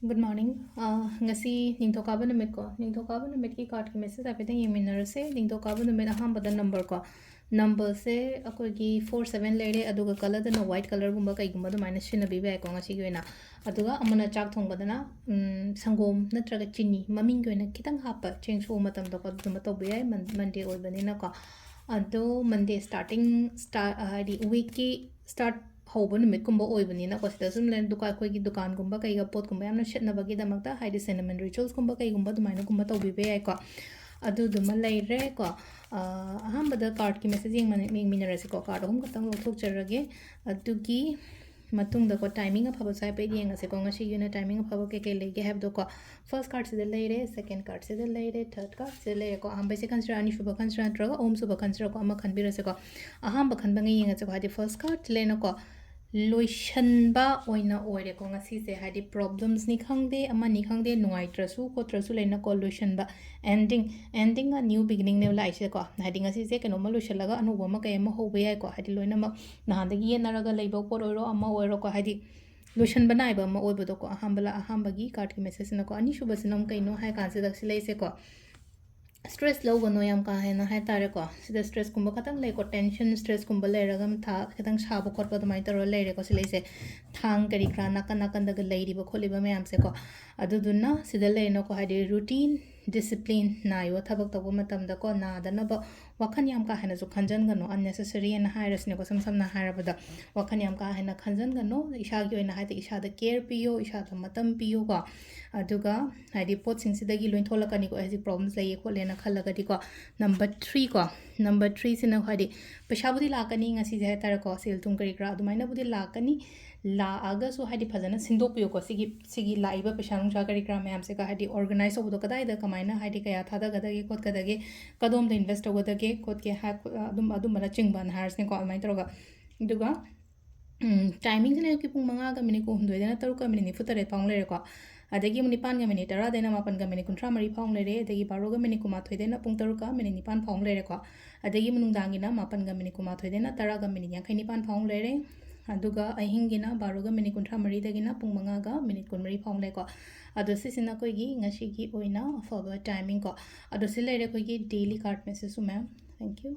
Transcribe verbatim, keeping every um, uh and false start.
Good morning. ꯑ, ꯉꯁꯤ ꯅꯤꯡꯊꯧꯀꯥꯕ ꯅꯨꯃꯤꯠꯀꯣ꯫ ꯅꯤꯡꯊꯧꯀꯥꯕ ꯅꯨꯃꯤꯠꯀꯤ cardꯀꯤ message ꯍꯥꯏꯐꯦꯠꯇꯪ ꯌꯦꯡꯃꯤꯟꯅꯔꯁꯦ꯫ ꯅꯤꯡꯊꯧꯀꯥꯕ ꯅꯨꯃꯤꯠ ꯑꯍꯥꯟꯕꯗ number ꯀꯣ꯫ Numberꯁꯦ ꯑꯩꯈꯣꯏꯒꯤ four seven ꯂꯩꯔꯦ, ꯑꯗꯨꯒ colourꯗꯅ white colourꯒꯨꯝꯕ ꯀꯩꯒꯨꯝꯕ ꯑꯗꯨꯃꯥꯏꯅ ꯁꯤꯖꯤꯟꯅꯕꯤꯕ ꯌꯥꯏꯀꯣ ꯉꯁꯤꯒꯤ ꯑꯣꯏꯅ꯫ ꯑꯗꯨꯒ ꯑꯃꯅ ꯆꯥꯛ ꯊꯣꯡꯕꯗꯅ, ꯎꯝ, ꯁꯪꯒꯣꯝ ꯅꯠꯇ꯭ꯔꯒ ꯆꯤꯅꯤ, ꯃꯃꯤꯡꯒꯤ ꯑꯣꯏꯅ ꯈꯤꯇꯪ ꯍꯥꯞꯄ, ꯆꯦꯡ ꯁꯨꯕ ꯃꯇꯝꯗꯀꯣ, ꯑꯗꯨꯗꯨꯃ ꯇꯧꯕ ꯌꯥꯏ, Mon-, Monday ꯑꯣꯏꯕꯅꯤꯅꯀꯣ꯫ ꯑꯗꯣ Monday starting start, ꯍꯥꯏꯗꯤ weekꯀꯤ start ꯍꯧꯕ ꯅꯨꯃꯤꯠꯀꯨꯝꯕ ꯑꯣꯏꯕꯅꯤꯅꯀꯣ, ꯁꯤꯗ ꯁꯨꯝ ꯂꯩ-, ꯗꯨꯀꯥꯟ, ꯑꯩꯈꯣꯏꯒꯤ ꯗꯨꯀꯥꯟꯒꯨꯝꯕ ꯀꯩꯒ ꯄꯣꯠꯀꯨꯝꯕ ꯌꯥꯝꯅ ꯁꯤꯠꯅꯕꯒꯤꯗꯃꯛꯇ, ꯍꯥꯏꯗꯤ cinnamon ritualsꯀꯨꯝꯕ ꯀꯩꯒꯨꯝꯕ ꯑꯗꯨꯃꯥꯏꯅꯒꯨꯝꯕ ꯇꯧꯕꯤꯕ ꯌꯥꯏꯀꯣ꯫ ꯑꯗꯨꯗꯨꯃ ꯂꯩꯔꯦꯀꯣ꯫ ꯑ, ꯑꯍꯥꯟꯕꯗ cardꯀꯤ message ꯌꯦꯡꯃ-, ꯌꯦꯡꯃꯤꯟꯅꯔꯁꯤꯀꯣ꯫ Card ꯑꯍꯨꯝ ꯈꯛꯇꯪ ꯂꯧꯊꯣꯛꯆꯔꯒꯦ꯫ ꯑꯗꯨꯒꯤ ꯃꯇꯨꯡꯗꯀꯣ, timing ꯑꯐꯕꯁꯨ ꯍꯥꯏꯐꯦꯠ ꯌꯦꯡꯉꯁꯤꯀꯣ꯫ ꯉꯁꯤꯒꯤ ꯑꯣꯏꯅ timing ꯑꯐꯕ ꯀꯩꯀꯩ ꯂꯩꯒꯦ ꯍꯥꯏꯕꯗꯣꯀꯣ꯫ First cardꯁꯤꯗ ꯂꯩꯔꯦ, second cardꯁꯤꯗ ꯂꯩꯔꯦ, third cardꯁꯤꯗ ꯂꯩꯔꯦꯀꯣ꯫ ꯑꯍꯥꯟꯕꯩꯁꯦ ꯈꯟꯁꯤꯔꯥ, ꯑꯅꯤꯁꯨꯕ ꯈꯟꯁꯤꯔꯥ, ꯅꯠꯇ꯭ꯔꯒ ꯑꯍꯨꯝꯁꯨꯕ ꯈꯟꯁꯤꯔꯥꯀꯣ, ꯑꯃ ꯈꯟꯕꯤꯔꯁꯤꯀꯣ꯫ ꯑꯍꯥꯟꯕ ꯈꯟꯕꯉꯩ ꯌꯦꯡꯉꯁꯤꯀꯣ꯫ ꯍꯥꯏꯗꯤ first cardꯁꯤ ꯂꯩꯅꯀꯣ, ꯂꯣꯏꯁꯟꯕ ꯑꯣꯏꯅ ꯑꯣꯏꯔꯦꯀꯣ ꯉꯁꯤꯁꯦ꯫ ꯍꯥꯏꯗꯤ problemsꯅꯤ ꯈꯪꯗꯦ, ꯑꯃꯅꯤ ꯈꯪꯗꯦ, ꯅꯨꯡꯉꯥꯏꯇ꯭ꯔꯁꯨ ꯈꯣꯠꯇ꯭ꯔꯁꯨ ꯂꯩꯅꯀꯣ, ꯂꯣꯏꯁꯟꯕ, ending, endingꯒ new beginningꯅꯦꯕ ꯂꯥꯛꯏꯁꯦꯀꯣ꯫ ꯍꯥꯏꯗꯤ ꯉꯁꯤꯁꯦ ꯀꯩꯅꯣꯝꯃ ꯂꯣꯏꯁꯜꯂꯒ ꯑꯅꯧꯕ ꯑꯃ ꯀꯩ ꯑꯃ ꯍꯧꯕ ꯌꯥꯏꯀꯣ꯫ ꯍꯥꯏꯗꯤ ꯂꯣꯏꯅꯃꯛ ꯅꯍꯥꯟꯗꯒꯤ ꯌꯦꯠꯅꯔꯒ ꯂꯩꯕ ꯄꯣꯠ ꯑꯣꯏꯔꯣ, ꯑꯃ ꯑꯣꯏꯔꯣꯀꯣ, ꯍꯥꯏꯗꯤ ꯂꯣꯏꯁꯟꯕ ꯅꯥꯏꯕ ꯑꯃ ꯑꯣꯏꯕꯗꯣꯀꯣ꯫ ꯑꯍꯥꯟꯕ ꯂ-, ꯑꯍꯥꯟꯕꯒꯤ cardꯀꯤ messageꯁꯤꯅꯀꯣ꯫ ꯑꯅꯤꯁꯨꯕꯁꯤꯅ ꯑꯃꯨꯛ ꯀꯩꯅꯣ ꯍꯥꯏ ꯀꯥꯟꯁꯤꯗ ꯁꯤ ꯂꯩꯁꯦꯀꯣ, stress ꯂꯧꯒꯅꯣ ꯌꯥꯝ ꯀꯥ ꯍꯦꯟꯅ ꯍꯥꯏ ꯇꯥꯔꯦꯀꯣ꯫ ꯁꯤꯗ stressꯀꯨꯝꯕ ꯈꯇꯪ ꯂꯩꯀꯣ, tension, stressꯀꯨꯝꯕ ꯂꯩꯔꯒ ꯃꯊꯥ ꯈꯤꯇꯪ ꯁꯥꯕ ꯈꯣꯠꯄ ꯑꯗꯨꯃꯥꯏꯅ ꯇꯧꯔꯒ ꯂꯩꯔꯦꯀꯣ꯫ ꯁꯤ ꯂꯩꯁꯦ ꯊꯥꯡ ꯀꯔꯤ ꯀꯔꯥ ꯅꯥꯀꯟ ꯅꯥꯀꯟꯗꯒ ꯂꯩꯔꯤꯕ ꯈꯣꯠꯂꯤꯕ ꯃꯌꯥꯝꯁꯦꯀꯣ꯫ ꯑꯗꯨꯗꯨꯅ ꯁꯤꯗ ꯂꯩꯔꯦꯅꯀꯣ, ꯍꯥꯏꯗꯤ routine, discipline ꯅꯥꯏꯌꯣ ꯊꯕꯛ ꯇꯧꯕ ꯃꯇꯝꯗꯀꯣ꯫ ꯅꯥꯗꯅꯕ ꯋꯥꯈꯜ ꯌꯥꯝ ꯀꯥ ꯍꯦꯟꯅꯁꯨ ꯈꯟꯖꯟꯒꯅꯣ, unnecessary ꯍꯥꯏꯅ ꯍꯥꯏꯔꯁꯤꯅꯦꯀꯣ, ꯁꯝ ꯁꯝꯅ ꯍꯥꯏꯔꯕꯗ꯫ ꯋꯥꯈꯜ ꯌꯥꯝ ꯀꯥ ꯍꯦꯟꯅ ꯈꯟꯖꯟꯒꯅꯣ꯫ ꯏꯁꯥꯒꯤ ꯑꯣꯏꯅ ꯍꯥꯏꯗꯤ ꯏꯁꯥꯗ care ꯄꯤꯌꯣ, ꯏꯁꯥꯗ ꯃꯇꯝ ꯄꯤꯌꯨꯀꯣ꯫ ꯑꯗꯨꯒ ꯍꯥꯏꯗꯤ ꯄꯣꯠꯁꯤꯡꯁꯤꯗꯒꯤ ꯂꯣꯏ ꯊꯣꯛꯂꯛꯀꯅꯤꯀꯣ, ꯑꯩ ꯍꯧꯖꯤꯛ problems ꯂꯩꯌꯦ ꯈꯣꯠꯂꯦꯅ ꯈꯜꯂꯒꯗꯤꯀꯣ꯫ Number three ꯀꯣ, number threeꯁꯤꯅ ꯍꯥꯏꯗꯤ ꯄꯩꯁꯥꯕꯨꯗꯤ ꯂꯥꯛꯀꯅꯤ ꯉꯁꯤꯁꯦ ꯍꯥꯏ ꯇꯥꯔꯦꯀꯣ, ꯁꯦꯜ ꯊꯨꯝ ꯀꯔꯤ ꯀꯔꯥ ꯑꯗꯨꯃꯥꯏꯅꯕꯨꯗꯤ ꯂꯥꯛꯀꯅꯤ꯫ ꯂꯥꯛꯑꯒꯁꯨ ꯍꯥꯏꯗꯤ ꯐꯖꯅ ꯁꯤꯟꯗꯣꯛꯄꯤꯌꯨꯀꯣ꯫ ꯁꯤꯒꯤ, ꯁꯤꯒꯤ ꯂꯥꯛꯏꯕ ꯄꯩꯁꯥ ꯅꯨꯡꯁꯥ ꯀꯔꯤ ꯀꯔꯥ ꯃꯌꯥꯝꯁꯦꯀꯣ, ꯍꯥꯏꯗꯤ organize ꯇꯧꯕꯗꯣ ꯀꯗꯥꯏꯗ ꯀꯃꯥꯏꯅ ꯍꯥꯏꯗꯤ ꯀꯌꯥ ꯊꯥꯗꯒꯗꯒꯦ ꯈꯣꯠꯀꯗꯒꯦ, ꯀꯗꯣꯝꯗ invest ꯇꯧꯒꯗꯒꯦ ꯈꯣꯠꯀꯦ ꯍꯥꯏ-, ꯑꯗꯨꯝ, ꯑꯗꯨꯝꯕꯅꯆꯤꯡꯕꯅ ꯍꯥꯏꯔꯁꯤꯅꯦꯀꯣ, ꯑꯗꯨꯃꯥꯏꯅ ꯇꯧꯔꯒ꯫ ꯑꯗꯨꯒ ꯎꯝ, timingꯁꯤꯅ ꯑꯌꯨꯛꯀꯤ ꯄꯨꯡ ꯃꯉꯥꯒ minute ꯀꯨꯟꯍꯨꯝꯗꯣꯏꯗꯩꯅ ꯇꯔꯨꯛꯀ minute ꯅꯤꯐꯨꯇꯔꯦꯠ ꯐꯥꯎ ꯂꯩꯔꯦꯀꯣ꯫ ꯑꯗꯒꯤ ꯑꯃꯨꯛ ꯅꯤꯄꯥꯟꯒ minute ꯇꯔꯥꯗꯩꯅ ꯃꯥꯄꯟꯒ minute ꯀꯨꯟꯊ꯭ꯔꯥ ꯃꯔꯤ ꯐꯥꯎ ꯂꯩꯔꯦ꯫ ꯑꯗꯒꯤ ꯕꯥꯔꯣꯒ minute ꯀꯨꯟꯃꯥꯊꯣꯏꯗꯩꯅ ꯄꯨꯡ ꯇꯔꯨꯛꯀ minute ꯅꯤꯄꯥꯟ ꯐꯥꯎ ꯂꯩꯔꯦꯀꯣ꯫ ꯑꯗꯒꯤ ꯑꯃꯨꯛ ꯅꯨꯡꯗꯥꯡꯒꯤꯅ ꯃꯥꯄꯟꯒ minute ꯀꯨꯟꯃꯥꯊꯣꯏꯗꯩꯅ ꯇꯔꯥꯒ minute ꯌꯥꯡꯈꯩ ꯅꯤꯄꯥꯟ ꯐꯥꯎ ꯂꯩꯔꯦ꯫ ꯑꯗꯨꯒ ꯑꯍꯤꯡꯒꯤꯅ ꯕꯥꯔꯣꯒ ꯃꯤꯅꯤꯠ ꯀꯨꯟꯊ꯭ꯔꯥ ꯃꯔꯤꯗꯒꯤꯅ ꯄꯨꯡ ꯃꯉꯥꯒ ꯃꯤꯅꯤꯠ ꯀꯨꯟꯃꯔꯤ ꯐꯥꯎ ꯂꯩꯀꯣ꯫ ꯑꯗꯣ ꯁꯤꯁꯤꯅ ꯑꯩꯈꯣꯏꯒꯤ ꯉꯁꯤꯒꯤ ꯑꯣꯏꯅ ꯑꯐꯕ ꯇꯥꯏꯃꯤꯡ ꯀꯣ꯫ ꯑꯗꯣ ꯁꯤ ꯂꯩꯔꯦ ꯑꯩꯈꯣꯏꯒꯤ ꯗꯦꯂꯤ ꯀꯥꯔꯠ ꯃꯦꯁꯦꯖꯁꯨ, ꯃꯦꯝ꯫ Thank you꯫